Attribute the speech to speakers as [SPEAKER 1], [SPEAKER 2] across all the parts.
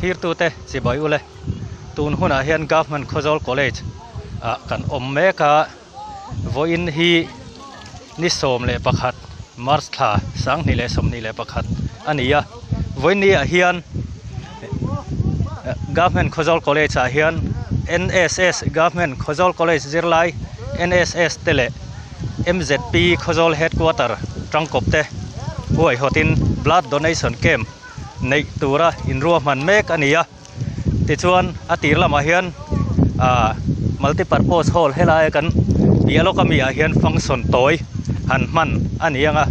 [SPEAKER 1] Thlirtute chibai ule tun hunah hian Government Khawzawl College ah kan awm mek a, vawiin hi ni 11 March thla 2021 a ni a, vawiin ni ah hian Government Khawzawl College ah hian NSS Government Khawzawl College zirlai NSS te leh MZP Khawzawl Headquarter tangkawp te huaihawtin Blood Donation Camp neih tura inruahman mek a ni a tichuan a tir lamah hian ah multipurpose hall helai kan piah lawk ami ah hian function tawi han hman a ni ang a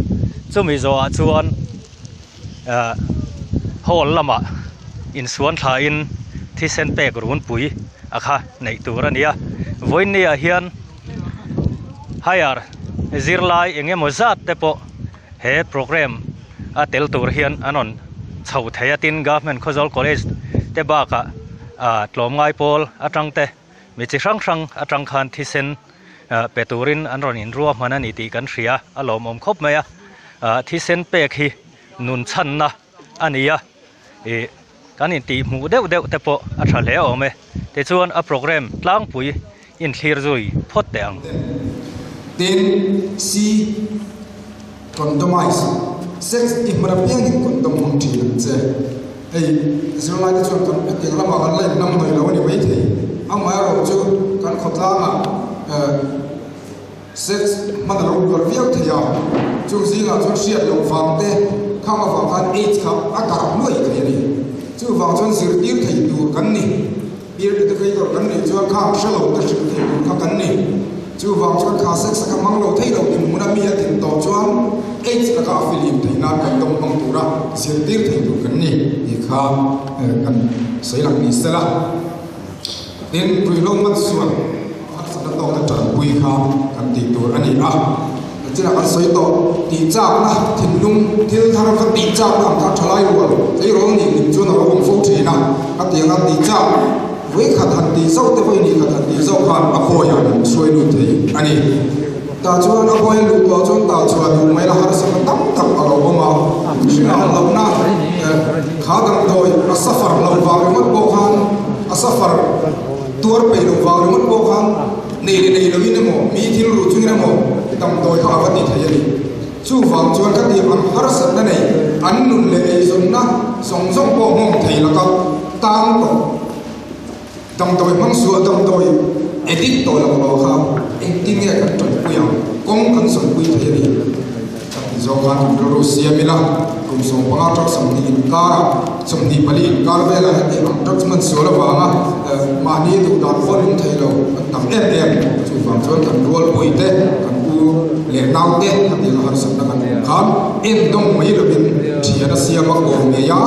[SPEAKER 1] chumi zawhah chuan ah hall lamah insuan thlain thisen pek runpui a kha neih tur a ni a vawiin ni ah hian higher zirlai eng emaw zat te pawh he program a tel tur hian an rawn chho thei a tin government Khawzawl college te bakah ah tlawmngai pawl atang te mi chi hrang hrang atang khan thisen ah pe turin an rawn inruahman a ni tih kan hria a lawmawm khawp mai a ah thisen pek hi nun chhanna a ni a ih kan intih hmuh deuh deuh te pawh a tha hle awm e tichuan a program tlangpui inthlir zui phawt teh ang.
[SPEAKER 2] Tin, C. Condomize, Sex i hman apiangin condom hmang thin ang che. Hei, zirlai te chuan kan hetiang lamah kan la inhnam hnawih lo a ni maithei. Amaherawh chu kan khawtlangah Sex hman a lo bual viau thei a, chung zingah chuan hriat loh vang te, khang avang khan aids kha a darh nuai thei a ni. Chuvang chuan zirtir thei tur kan ni, peer educator kan nih chuan khang hre lo te hrilh thei tur kha kan ni. Chuvang chuan kha sex a kha hmang lo thei lo dinhmun a mi a din tawh chuan aids laka a filim theih nan kan dawng hmang tura zirtir thei tur kan ni tih kha kan sawi lang ni sela. Tin, ruihhlo hman sual harsatna tawkte tanpui kha kan tih tur a ni a. Nachinah kan sawi tawh, tihchakna thinlung thil thar kha tihchakna ang kha thalai rual tleirawl nih lim chuan a lo awm fo thin a. Khatianga tihchak vawikhat han tih zauh te vawi nih khat han tih zauh khan a bawiah min hruai lut thei a ni. Tah chuan a bawi a luh tawh chuan tah chhuah duh mai la harsatna tam tak a lo awm a. Hringa hlauhna kha damdawi a suffer loh vang ringawt pawh khan a suffer tuar peih loh vang ringawt pawh khan nei leh nei loin emaw mi thil ruh chungin emaw damdawi kha a va ti thei a ni. Chuvang chuan ka tih ang harsatna nei an nun leh eizawnna zawng zawng pawh nghawng thei laka tang tawh. Damdawi hmang suah damdawi edit tawh lo lo kha engtin nge kan tanpui ang, kawng kan sawnpui thei a ni. Ka ti zawk khan kan rilru siam ila, kum 15 truck 20 inkarah, 24 inkar velah heti ang truck hman sual avanga mahni duh dan pawh lung thei lo kan tam em em. Chuvang chuan kan rualpui te, kan u leh nau te khatianga harsatna kan awm khan endawng mai lovin thian a siam a kawm ngei a,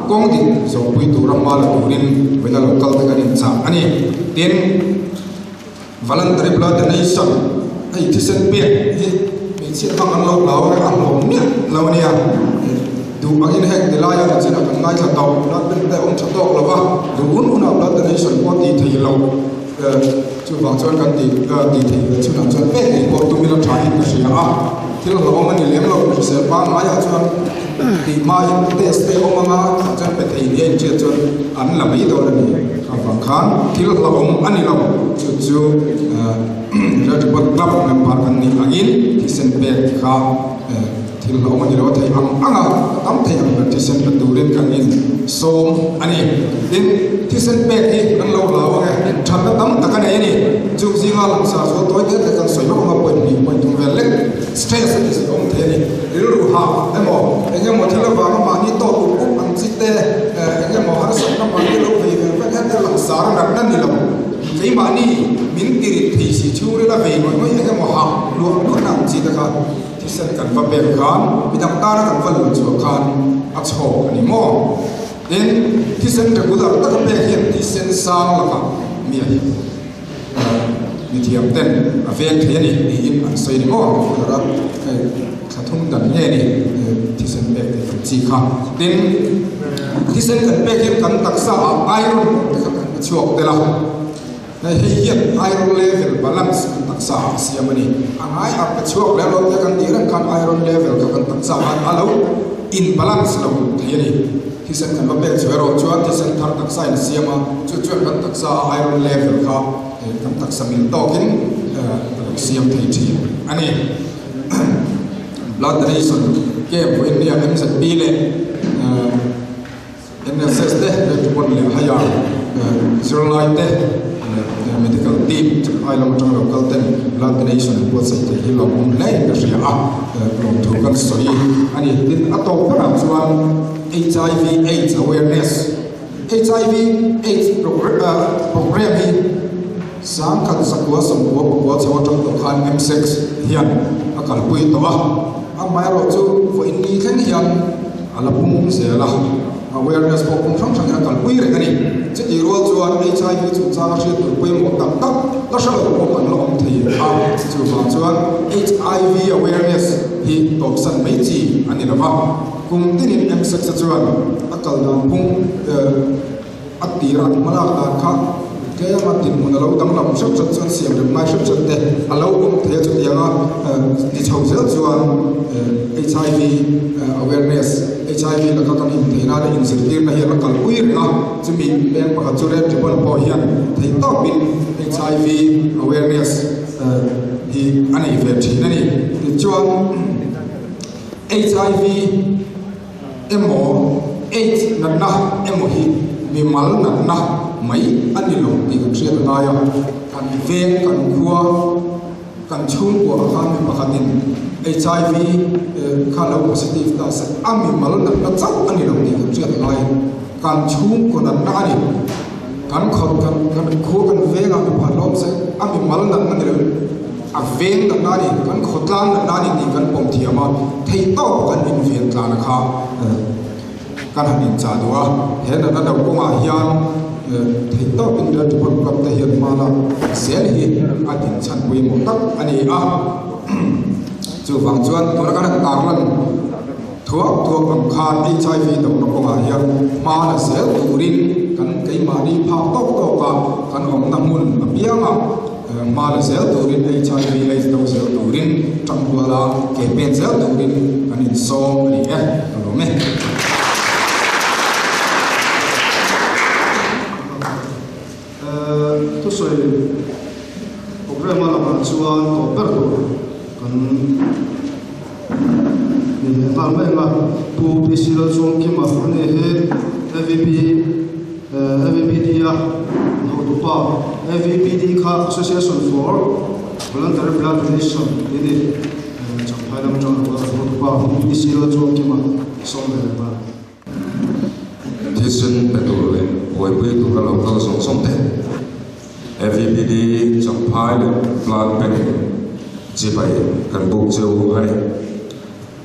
[SPEAKER 2] kawng dik zawhpui tura hma la turin vawiina lo kal te kan inchah a ni. Tin, Voluntary Blood Donation hei thisen pek hi hmeichhia hmang an lo hlau a, a hlawm miah lo a nia. Duh angin heng ti laiah chu chinah kan ngaithla tawh, blood bank te a awm tha tawk lo va, duh hun hunah blood donation pawh tih thei lo. Chuvang chuan kan tih tih theih ve chhunah chuan pek ngei pawh tum ila tha in ka hria a, thil hlauhawm a ni lem lo, hrisel pangaiah chuan tih hmain test te awm anga tah chuan pe thei nia inhriat chuan an la mai dawn a ni. Avang khan thil hlauhawm a ni lo, chu chu Red Ribbon Club member kan nih angin thisen pek kha Thil hlauhawm a ni lo a theih ang ang a, a tam theih ang ber thisen pe turin kan in sawm a ni. Tin, thisen pek hi kan lo hlau ang e, thatna tam tak a nei a ni. Chuk zinga langsar zual tawi te te kan sawi vak ang a, point hnih point thum vel lek stress a ti zia awm thei a ni. Rilru hah emaw eng emaw thil avanga mahni tawk up up ang chi te, eng emaw harsatna mahni lo vei ve vek hian te langsar a natna ni lo. Keimahni min tirit thei si chhungrila vei ngawih ngawih eng emaw hah luah luahna ang chi te kha. Thisen kan va pek khan midang tana kan va luh chhuah khan a chhawk a ni maw? Tin, thisen regular taka pek hian thisen sang lakah mi a mithiam ten a veng thei a ni tiin an sawi a ni maw? Regular a hei thla thum dan nge ni thisen pek theih ang chi kha. Tin, thisen kan pek hian kan taksa ah iron te kha kan chhuak tel a, hei hian iron level balance kan taksa. taksa ah a siam a ni. A ngai a pe chhuak leh lo te kan tih reng khan iron level kha kan taksa khan a lo in balance lo thei a ni. Thisen kan va pek chhuah erawh chuan thisen thar taksa in a siam a, chu chuan kan taksa a iron level kha kan taksa mil tawkin a lo siam thei thin a ni. Blood donation camp vawiin nia MZP leh NSS te, Red Ribbon leh Higher zirlai te leh Medical team Champhai lam atanga lo kal ten Blood Donation an buatsaih thei hi lawmawm hle in ka hria a, lawmthu kan sawi a ni. Tin, a tawp berah chuan HIV AIDS Awareness, HIV AIDS Programme hi 1994 chho atang tawh khan MSEC hian a kalpui tawh a, amaherawhchu vawiin ni thleng hian A la pung zel a, awareness pawh pung hrang hrangin a kalpui reng a ni. Chutih rual chuan HIV chungchanga hriat tur pawimawh tak tak la hre lo pawh kan la awm thei a, chuvang chuan HIV awareness hi tawpsan mai chi a ni lo va. Kum tinin MSEC-a chuan a kal dan phung A tirah hmalak dan kha tlema dinhmun a lo danglam hrep hrep chuan siam rem ngai hrep hrep te a lo awm thei a, chutianga ti chho zel chuan HIV awareness, HIV laka kan intheih nana inzirtirna hi a la kalpui reng a, chumi peng pakhat chu Red Ribbon pawh hian theih tawpin HIV awareness hi a nei ve thin a ni. Tichuan HIV. Emaw AIDS natna emaw hi mimal natna mai a ni lo tih kan hriat a ngai a, kan veng, kan khua, kan chhungkua ah khan mi pakhatin HIV kha lo positive ta se a mimal natna chauh a ni lo tih kan hriat a ngai a, kan chhungkua natna a ni, kan khawt, kan khua, kan vengah mi pakhat lo awm se a mimal natna ni lo in. A veng natna a ni, kan khawtlang natna a ni tih kan pawm thiam a, theih tawp kan inven tlana kha kan han inchah duh a. He natna do kawngah hian theih tawpin Red Ribbon Club te hian hma lak zel hi a dinchhan pawimawh tak a ni a. Chuvang chuan tuna kan han tarlan thuak thuak ang khan HIV dohna kawngah hian hma la zel turin kan keimahni phak tawk tawka kan awmna hmun apiangah Hma la zel turin HIV AIDS do zel turin tangruala ke pen zel turin kan insawm a ni e, ka lawm e.
[SPEAKER 3] Thusawi programme a lakah chuan tawp ber tur kan ni leh nghal mai ang a, Pu PC Lalchuangkima a ni hi AVP AVPD a hotupa AVPD kha Association for Voluntary Blood Donation tih a ni. Champhai lam atang lo a hotupa Pu PC Lalchuangkima sawm ve leh nghal.
[SPEAKER 4] Thisen pe tur leh buaipui tura lo kal zawng zawng te AVPD Champhai leh Blood Bank chibai kan buk cheu a ni.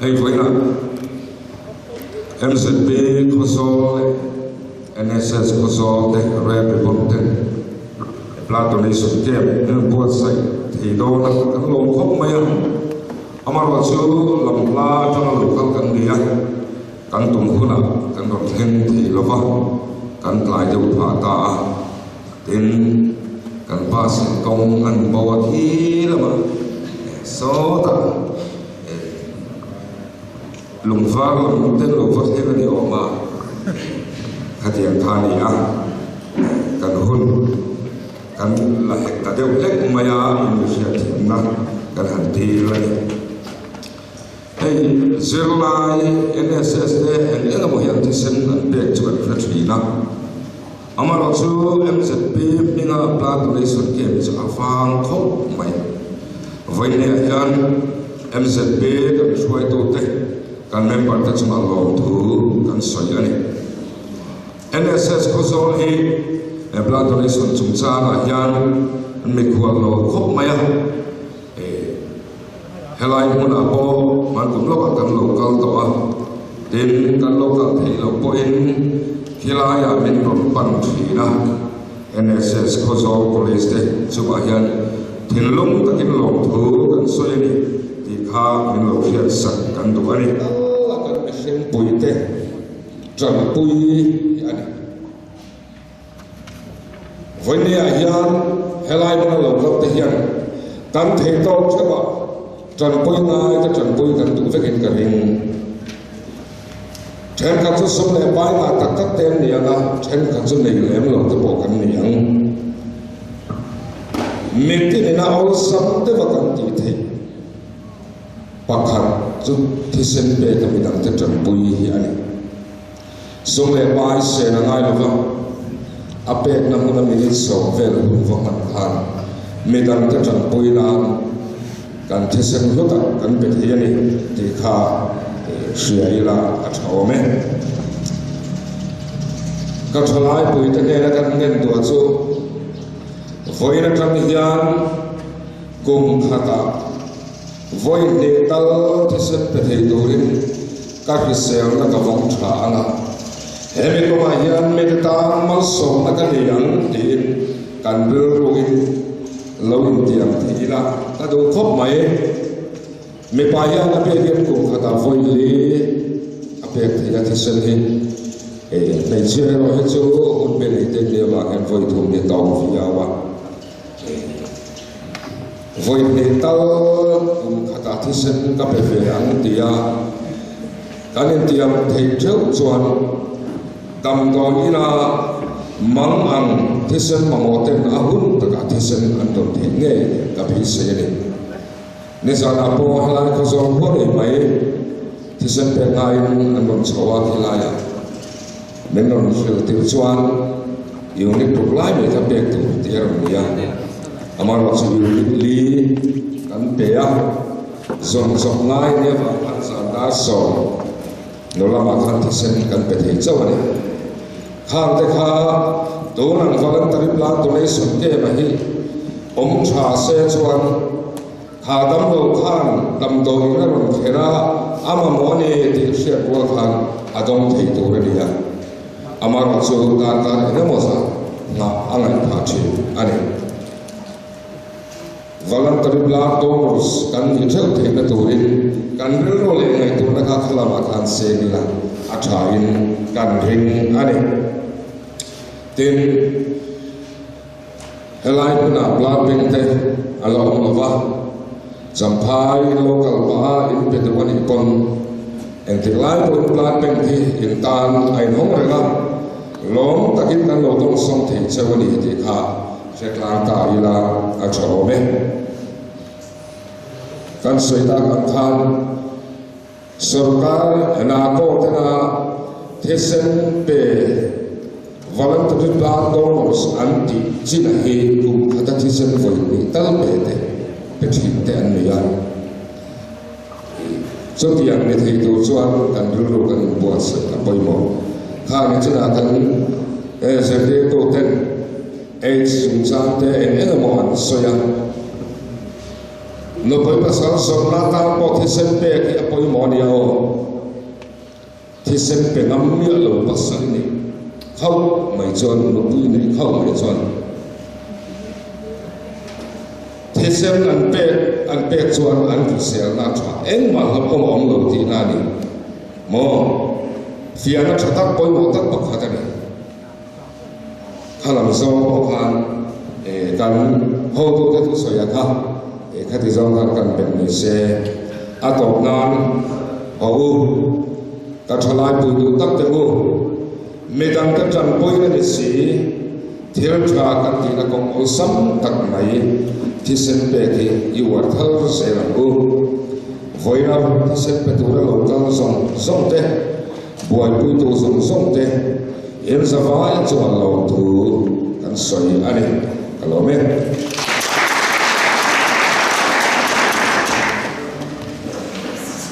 [SPEAKER 4] Hei vawiinah MZP Khawzawl leh NSS Khawzawl te Red Ribbon ten Blood Donation Camp an buatsaih thei dawn a, kan lawm khawp mai a. Amaherawhchu lam hla atanga lo kal kan ni a, kan tum hunah kan rawn thleng thei lo va, kan tlai deuh phah ta a. Tin, kan bus in kawng an bo a khi lamah sawtah Lungvar lam te lo va thleng a ni awm a, khatiang kha a ni a, kan hun kan la hek ta deuh hlek mai a, inhriatthiamna kan han dil a ni. Hei zirlai NSS te eng eng emaw hian thisen an pek chu kan hre thin a, amaherawhchu MZP hminga blood donation camp chu a vang khawp mai. Vawiinah hian MZP kan hruaitute, kan member te chungah lawmthu kan sawi a ni. NSS Khawzawl hi he blood donation chungchangah hian an mikhual lo khawp mai a, helai hmunah pawh hmankum lawkah kan lo kal tawh a, tin kan lo kal theih loh pawhin khilaiah min rawn pan thin a, NSS Khawzawl College te chungah hian thinlung takin lawmthu kan sawi a ni tih kha min lo hriatsak kan duh a ni. Kal a kan mihring puite Tanpui a ni. Vawinia hian helai hmuna lo kal te hian Kan theih tawk theuh a, tanpui ngai te tanpui kan duh vekin ka ring. Thenkhat chu sum leh pai ngah tak tak te an ni ang a, thenkhat chu nei lem lo te pawh kan ni ang. Mitin ina awlsam deuha kan tih theih pakhat chu thisen pek a midangte tanpui hi a ni. Sum leh pai sen a ngai lova, a pekna hmuna minute sawm vel hun va hman khan midangte tanpui nan kan thisen hlu tak kan pe thei a ni tih kha hria ila a tha awm e. Ka thalaipuite hnena kan ngen duah chu vawiin atang hian kum khatah Vawi hnih tal thisen pe thei turin ka hriselna ka vawng tha ang a, he mi kawngah hian mite tan malsawmna ka nei ang tiin kan rilruin lo intiam thei ila ka duh khawp mai. Mipa hian a pek in kum khatah vawi li a pek theih a thisen hi hmeichhia erawh hi chu hun pe nei te nia vang hian vawi thum hi a tawng viau a. Vawi hnih tal kum khatah thisen ka pe ve ang tia kan intiam theih theuh chuan damdawi ina mang ang thisen mamawh ten a hun takah thisen an rawn theih ngei ka beisei a ni. Nizanah pawh helai khawzawl huar ei mai thisen pek ngaiin an rawn chho a khilaiah min rawn hrilh tir chuan unit ruk lai mai kha pek tur tih a rawn ni a, amaherawhchu unit li kan pe a, zawm zawm ngai nia vang khan zan dar sawm lo lamah khan thisen kan pe thei chauh a ni. Khang te kha tun ang voluntary blood donation game a hi awm tha se chuan Kha damlo khan damdawiin a rawn kher a, a mamawh a ni tih hriat rual khan a dawng thei tur a ni a. Amaherawhchu darkar eng emaw zah nghah a ngaih phah thin a ni. Voluntary blood donors kan nih theuh theihna turin kan rilru leh ngaihtuahna kha khalamah khan seng ila a thain kan ring a ni. Tin. Helai hmunah blood bank te a la awm lo va, Champhai local pah a in pe duh a nih pawn engtik lai pawhin blood bank hi in tan a inhawng reng a, lawm takin kan lo dawngsawng thei cheu a ni tih kha hre tlang ta ila a tha awm e. Kan sawi tak ang khan Sorkar hna kawtena thisen pe voluntary blood donors an tih chin hi kum khata thisen vawi hnih tal pe te pe thin te an nei a. Chutiang ni thei tur chuan kan rilru kan inbuatsaih a pawimawh. Khang ni chinah kan zirtirtu ten AIDS chungchang te eng eng emaw an sawi a. Nupui pasal zawrhna atan pawh thisen pek hi a pawimawh a nia aw. Thisen pe ngam miah lo pasal nih khauh mai chuan, nupui nih khauh mai chuan thisen an pek an pek chuan an hriselna a tha engmah hlauhawm a awm lo tihna a ni maw? Fiahna tha tak pawimawh tak pakhat a ni. Kha lam zawng pawh khan kan hotute thusawi a kha khati zawng khan kan belh ni se a tawp nan haw u, ka thalai pui duh tak te u, midangte tanpuina ni si, thil tha kan tihna kawng awlsam tak mai thisen pek hi i uar thar zel ang u. Vawiina thisen pe tura lo kal zawng zawng te. Buaipuitu zawng zawng te in zavai chuan lo thu kan sawi a ni. Ka lawm e.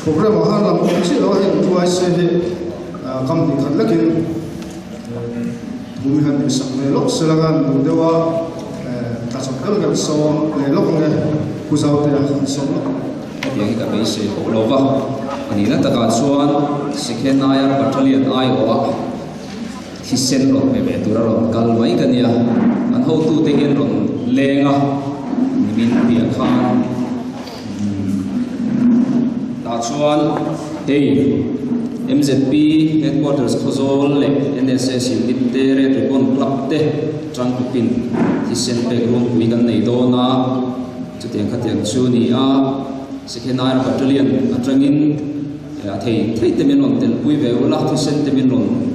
[SPEAKER 3] Programme ah khan lam awm chiah lo a hei thuai se hi kam hnih khat lekin thu mi han tih sak ve lawk se la khan duh deuh a tla chawp deuh kan sawm leh lawk ang e pu Zautea kan sawm lawk.
[SPEAKER 5] Hetiang hi ka beisei hauh lo va, a nihna takah chuan Second aia Battalion aiawha thisen rawn pe ve tura rawn kal mai ka nia. An hotute hian rawn leng a, nimin piah khan tah chuan hei MZP Headquarters Khawzawl leh NSS Unit te Red Ribbon Club te tangkupin thisen pek ruangpui kan nei dawn a. Chutiang khatiang chu ni a, Second IR Battalion atangin a thei thei te min rawn telpui ve ula, thisen te min rawn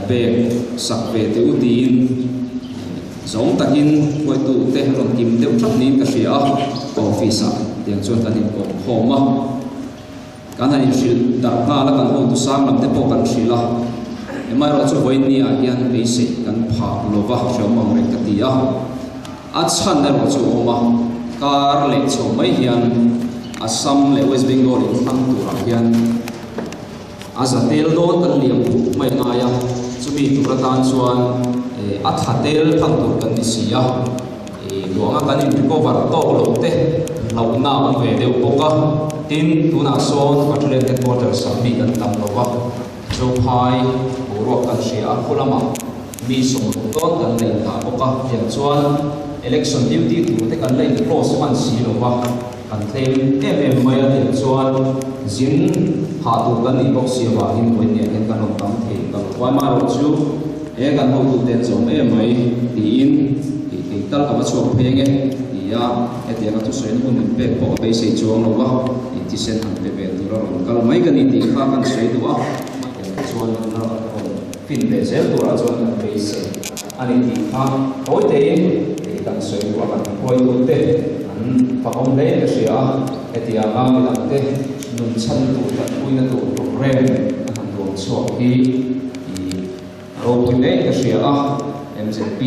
[SPEAKER 5] pek sak ve teh u tiin zawng takin hruaitu te rawn kim deuh thap niin ka hria a, office ah tiang chuan kan inkawm khawm a. Kan han inhrilh darh nghal a, kan hotu sang lam te pawh kan hrilh a, amaherawhchu chu vawiin ah hian beisei kan phah lova hreawm ang reng ka ti a, a chhan erawh chu a awm a, kar leh chho mai hian Assam leh West Bengal inthlang turah hian a za tel dawn kan liam phup mai ngai a, chumi tur atan chuan a tha tel thlang tur kan ni si a. Duanga kan in recover tawk loh te hlauhna a awm ve deuh bawk a, tin tunah sawn Battalion Headquarters ah mi kan tam lo va, Zophai boruak kan hria a, khu lamah mi sawmruk dawn kan la indah bawk a, tiang chuan election duty tur te kan la in close hman si lo va, kan tlem em em mai a, tiang chuan zin hah tur kan nih bawk si avangin vawiin hian kan rawn tam thei ta lo. Vaimairawh chu. He kan hotute an zawm em mai tiin tih thei tal ka va chhuak phei ange tia hetianga thusawiin hun min pek pawh ka beisei chuang lo va, tih thisen han pe ve tura rawn kal mai ka ni tih kha kan sawi duh a, hetiang chuan kan la rawn fin ve zel turah chuan kan beisei a ni tih kha tawi tein tih kan sawi duh a, kan hruaitute an fakawm hle in ka hria a, hetianga midangte nun chhan tur tanpuina tur programme an han duang chhuak hi. I ropui mek ka hria a, MZP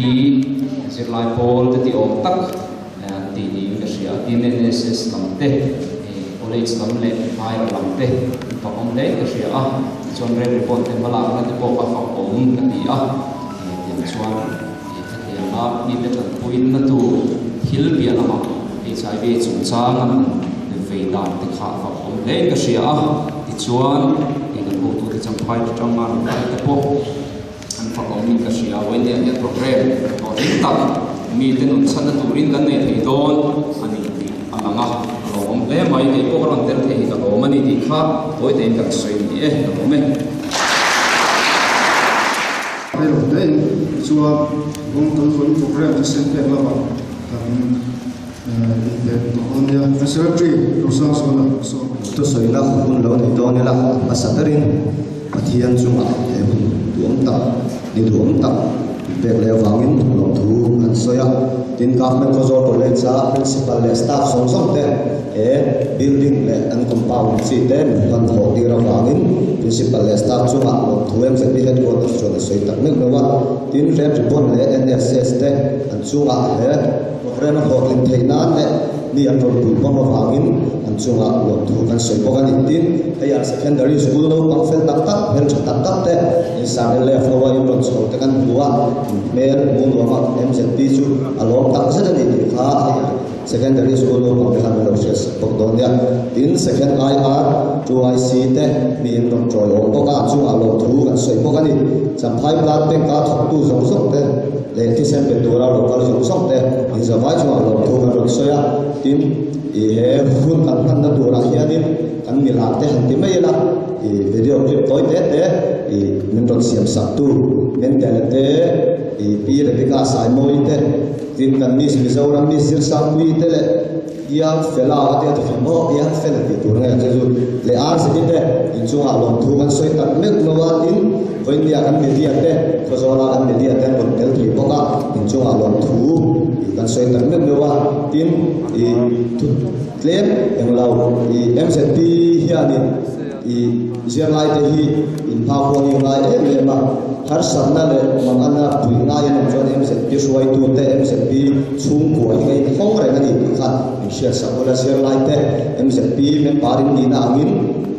[SPEAKER 5] zirlai pawl te tih awm tak an tih niin ka hria a, tin NSS lam te, college lam leh higher lam te an fak awm hle ka hria a, tichuan Red Ribbon te hmalakna te pawh a fak awm ka ti a, tiang chuan hetianga mite tanpuina tur thil piah lamah HIV chungchang an han vei dan te kha a fak awm hle ka hria a, tichuan eng an hotute champhai atanga rawn kal te pawh an fak awmin ka hria a, vawiin hian program hlawhtling tak mite nun chhanna turin kan nei thei dawn a ni tih a lang a, a lawmawm hle mai, kei pawh ka rawn tel thei hi ka lawm a ni tih kha tawi tein kan sawi ni e, ka lawm e.
[SPEAKER 3] Hei lo tein chuan kawng kan vawiin program chu sen pek lama kan
[SPEAKER 6] Thusawinak hun lo nei dawn ila a hmasa berin Pathian chungah he hun duhawm tak, ni duhawm tak pek leh avangin lawmthu an sawi a. Tin, Government Khawzawl College-a Principal leh staff zawng zawng te he building leh an compound chi te min hman thawh tir avangin Principal leh staff chungah lawmthu MZP Headquarters chuan a sawi tak meuh meuh a. Tin, Red Ribbon leh NSS te an chungah he Programme a hlawhtlin theih nan leh mi an rawn pui pawm avangin an chungah lawmthu kan sawi bawk a ni. Tin, hei an secondary school naupang fel tak tak, hmeltha tak tak te in SRLF ho a in rawn chho te kan hmu a, in hmel hmu nuam a MZP chu a lawm tak zet a ni tih kha hei an secondary school naupang te khan an lo hriat sak bawk dawn nia. Tin, second IR, 2IC te mi in rawn tawi awm bawk a, an chungah lawmthu kan sawi bawk a ni. Champhai Blood Bank a thawktu zawng zawng te, Leh thisen pe tura lo kal zawng zawng te in zavai chungah lawmthu kan rawn sawi a, tin i he hun kan hmanna turah hianin kan milar te han ti mai ila, i video clip tawi te te i min rawn siam sak tu Mendele te, i Pi Rebecca Saimawi te, tin kan Miss Mizoram Miss Zirsangpuii te leh Young Fella a tia ti fing maw Young Fella tih tur nge chu chu leh RZD te inchungah lawmthu kan sawi tak meuh meuh a tin vawinia kan media te Khawzawla kan media te an rawn tel thei bawk a inchungah lawmthu ih kan sawi tak meuh meuh a tin ih thu tlem englo ih MZP hianin ih zirlai te hi inhma huang hi ngai em em a harsatna leh mangana pui ngai an awm chuan MZP hruaitute MZP chhungkua hi ka inhawng reng a ni tih kha min hriatsak ula zirlai te MZP member in nihna angin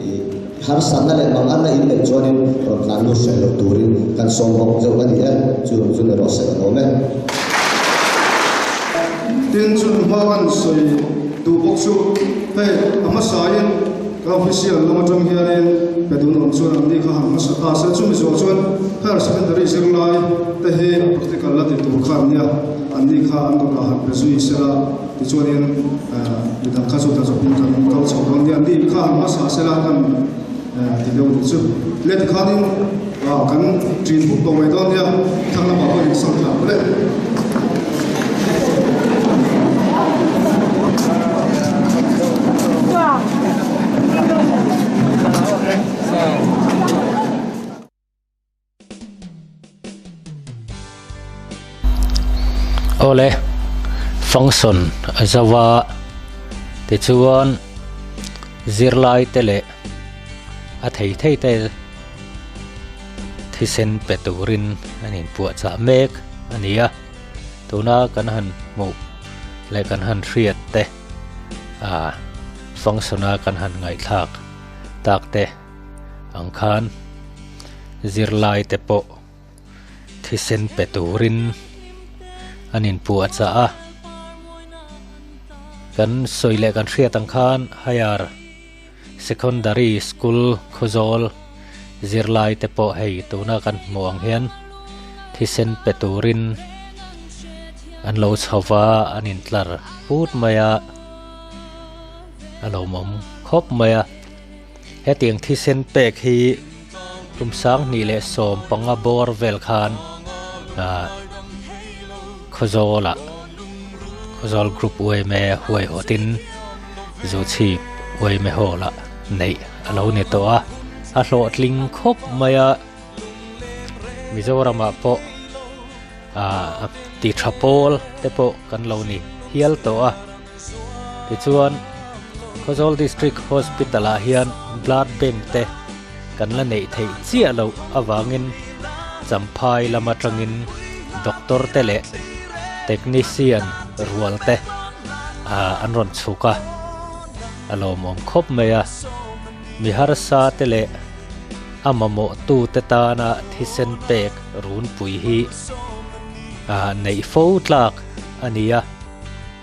[SPEAKER 6] ih harsatna leh mangana in neih chuanin rawn tlan lut hreh loh turin kan sawm bawk zauh a ni e, chu rawng chu ni rawh se ka lawm e.
[SPEAKER 3] Tin, chu hma kan sawi duh bawk chu hei a hmasain Ka official lam atang hianin pe dun awm chuan an ni kha han hmasa ta se, chumi zawh chuan higher secondary zirlai te hi a practical la ti tur kha an nia, an ni kha an dawtah han pe zui sela tichuanin midang kha chu ta zawkin kan kal chho dawn nia, an ni kha han hmasa sela kan ti deuh nih chu. Le tikhanin kan ṭin buk tawh mai dawn nia, thlang lamah pawh in sang thla ang le.
[SPEAKER 1] Awle, function a zo a, tichuan zirlai te leh a thei thei te thisen pe turin an inpuahchah mek a ni a, tuna kan han hmuh leh kan han hriat te ah function a kan han ngaihthlak tak te ang khan zirlai te pawh thisen pe turin an inpuahchah a, kan sawi leh kan hriat ang khan higher secondary school Khawzawl zirlai te pawh hei tuna kan hmuh ang hian thisen pe turin an lo chho va an intlar put mai a, a lawmawm khawp mai a. Hetiang thisen pek hi kum 2015 bawr vel khan ah Khawzawlah Khawzawl Group yma huaihawtin Zuchhip yma Hall ah neih a lo ni tawh a, a hlawhtling khawp mai a, Mizoramah pawh ah ti tha pawl te pawh kan lo ni hial tawh a. Tichuan, Khawzawl District Hospital ah hian Blood Bank te kan la neih theih chiah loh avangin Champhai lam atangin Doctor te leh Technician rual te an rawn chhuk a, a lawmawm khawp mai a. Mi harsa te leh a mamawh tu te tana thisen pek runpui hi neih fo tlak a ni a.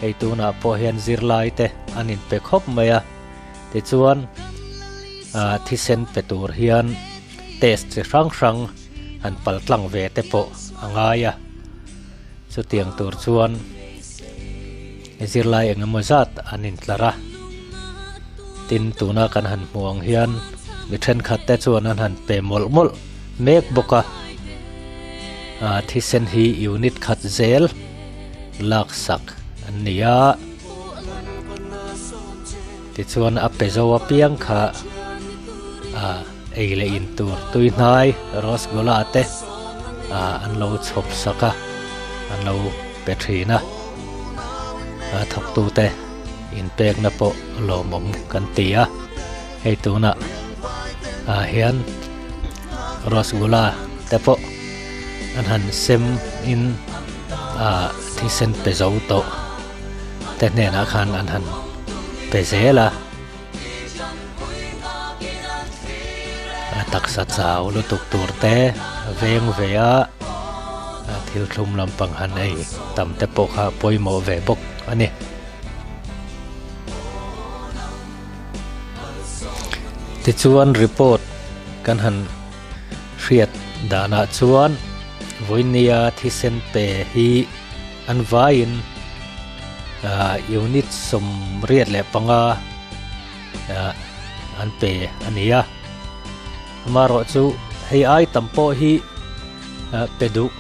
[SPEAKER 1] Hei tunah pawh hian zirlai te an inpe khawp mai a, tichuan ah thisen pe tur hian test chi hrang hrang han pal tlang ve te pawh a ngai a, chutiang tur chuan zirlai eng emaw zat an intlar a, tin tuna kan han hmuh ang hian mi thenkhat te chuan an han pe mawlh mawlh mek bawk a, ah thisen hi unit khat zel. Laksak an ni a, tichuan a pe zo apiang kha ah ei leh in tur tui hnai rasgulla te ah an lo chhawp sak a, an lo pe thin a, a thawktu te inpekna pawh lawmawm kan ti a, hei tunah ah hian rasgulla te pawh an han sem in. ah thisen pe zo tawh te hnenah khan an han pe zel a a taksa chau lutuk tur te veng ve a thil thlum lampang han ei tam te pawh kha pawimawh ve bawk a ni. Tichuan report kan han Hriat danah chuan vawinia thisen pe hi an vaiin unit 85 an pe a ni a. Amaherawh chu hei ai tam pawh hi pe duh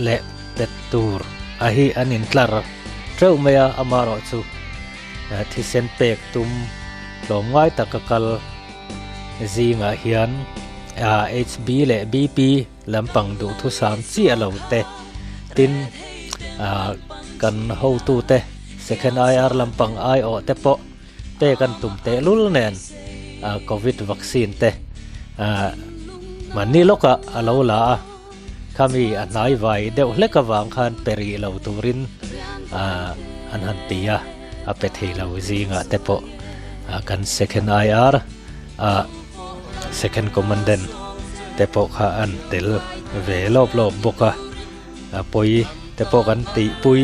[SPEAKER 1] leh pe tur a hi an intlar teuh mai a, amaherawh chu thisen pek tum tlawmngai taka kal Zingah hian HB leh BP lampang duhthusam chiah lo te, tin kan hotute Second IR lampang aiawh te pawh pek an tum tehlul nen Covid vaccine te mahni lawkah a lo la a, khami a hnai vai deuh hlek avang khan pe rih lo turin an han ti a, a pe thei lo zingah te pawh kan second IR a second commandant te pawh kha an tel ve lawp lawp bawk a, a pawi te pawh kan tihpui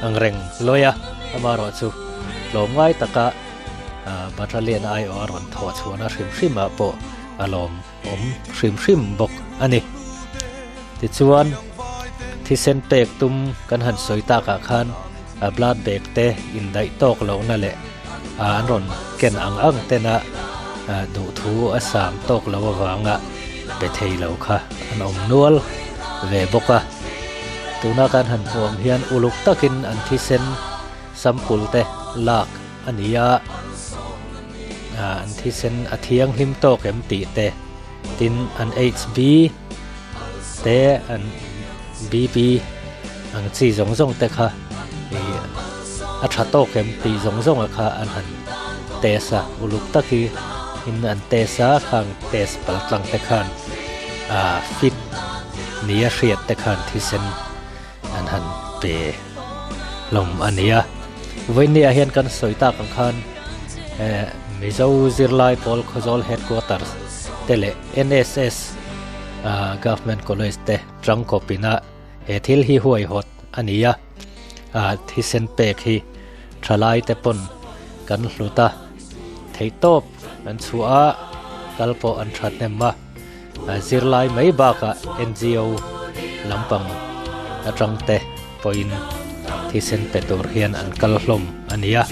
[SPEAKER 1] ang reng lawi a, amaherawh chu tlawmngai taka battalion aiawh a rawn thawh chhuahna hrim hrimah pawh a lawm. awm hrim hrim bawk a ni. Tichuan, thisen pek tum kan han sawi takah khan a blood bag te indaih tawk lohna leh an rawn ken ang ang tena duhthu a sam tawk lo avanga pe thei lo kha an awm nual ve bawk a. Tuna kan han hmuh ang hian uluk takin an thisen sample te lak a ni a. An thisen a thianghlim tawk em tih te, tin an HB te an BP Ang chi zawng zawng te kha ih a tha tawk em tih zawng zawng a kha an han test a uluk taki in an test a khang test pal tlang te khan ah fit nia hriat te khan thisen an han pe hlawm a ni a vawinia hian kan sawi tak ang khan eh Mizo zirlai pawl Khawzawl headquarters te leh N_S_S ah government college te tangkawpin a. He thil hi huaihawt a ni a, thisen pek hi thalai te pawn kan hlut a, theihtawp an chhuah a, kal pawh an that hnem a, zirlai mai bakah NGO lampang atang te pawhin thisen pe tur hian an kal hlawm a ni a.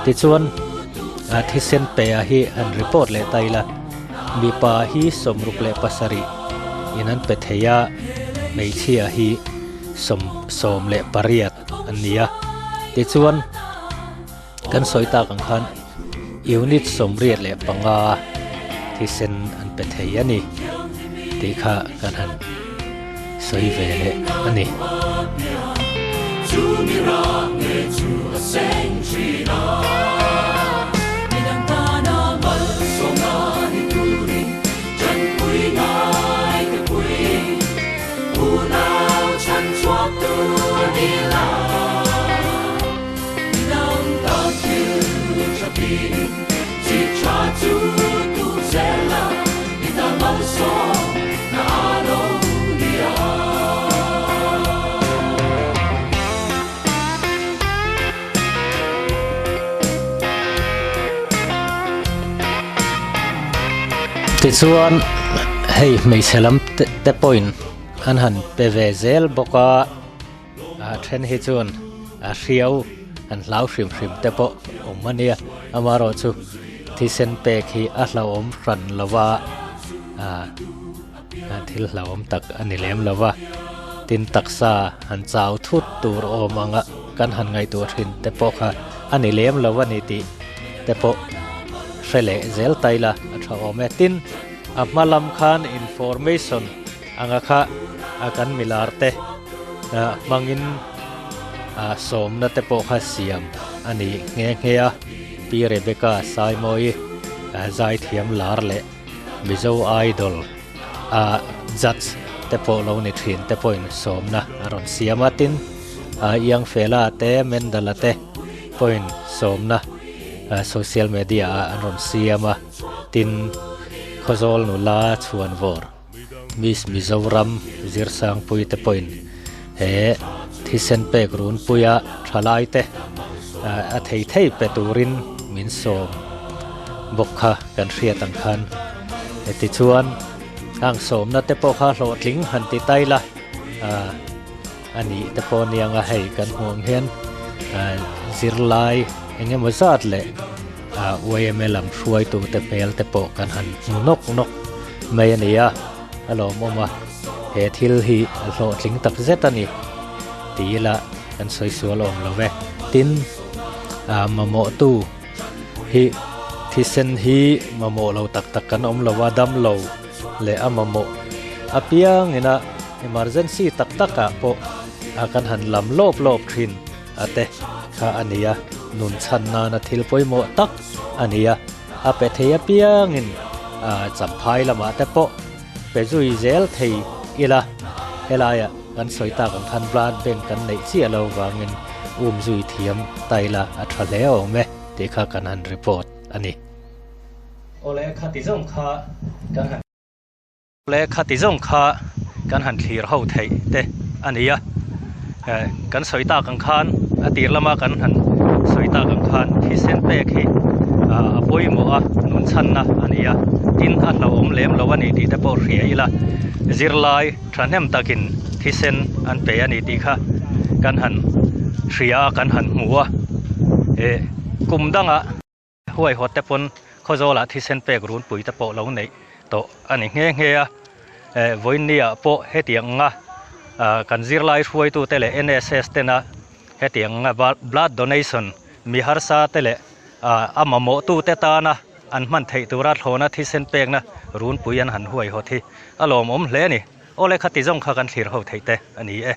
[SPEAKER 1] Tichuan thisen pe a hi han report leh ta ila, mipa hi 67 in an pe thei a, hmeichhia hi 18 an ni a. Tichuan kan sawi tak ang khan unit 85 thisen an pe thei a ni tih kha kan han sawi ve leh a ni. Tichuan hei hmeichhe lam te pawhin an han pe ve zel bawk a. A then hi chuan a hriau an hlau hrim hrim te pawh awm a nia, amaherawh chu thisen pek hi a hlauhawm hran lo va, aah thil hlauhawm tak a ni lem lo va, tin taksa han chau thut tur awm anga kan han ngaihtuah thin te pawh kha a ni lem lo a ni tih te pawh hre leh zel ta ila a tha awm e. Tin, a hma lam khan information anga kha a kan milar te hmangin sawmna te pawh kha siam a ni nghe nghe a. Pi Rebecca Saimawii zaithiam lar leh Mizo Idol a judge te pawh lo ni thin te pawhin sawmna a rawn siam a. Tin, Iangfela te Mendala te pawhin sawmna social media ah an rawn siam a. Tin, Khawzawl nula chhuanvawr. Miss Mizoram Zirsangpui te pawhin he thisen pek runpuia thalai te a thei thei pe turin min sawm bawk kha kan hriat ang khan. Tichuan hang sawmna te pawh kha hlawhtling han ti tai la a nih te pawh aniang a, hei kan hmuh ang hian zirlai eng emaw zat leh YMA lam hruaitute hmel te pawh kan han hmu nawk nawk mai a ni a, a lawmawm a, he thil hi a hlawhtling tak zet a ni ti ila kan sawi sual awm lo ve. Tin, mamawhtu hi thisen hi mamawh lo tak tak kan awm lo a, dam lo leh a mamawh apiangina emergency tak takah pawh kan han lam lawp lawp thin. A te kha a ni a, nun chhan nana thil pawimawh tak a ni a, a pe thei apiangin champhai lamah te pawh pe zui zel thei ila, helaiah kan sawi tak ang khan blood bank kan neih chiah lo vangin um zui thiam ta ila a tha hle awm e tih kha kan han report a ni. Awle khati zawng kha kan han. Le khati zawng kha kan han thlir ho theih te a ni a, kan sawi tak ang khan a tir lama kan han sawi tak ang khan thisen pek hi a pawimawh a, nun chhanna a ni a, tin a hlauhawm lem lo a ni tih te pawh hria ila, zirlai thahnem takin thisen an pe a ni tih kha kan han hria a, kan han hmu a, kum dangah. Huaihawt te pawn Khawzawlah thisen pek runpui te pawh lo neih tawh a ni nghe nghe a. Vawiinniah pawh hetiang anga kan zirlai hruaitute leh NSS tena hetiang anga blood donation mi harsa te leh a mamawhtute tana an hman theih tura thlawna thisen pekna runpui an han huaihawt hi a lawmawm hle a ni. Awle khati zawng kha kan thlir ho theih te a ni e.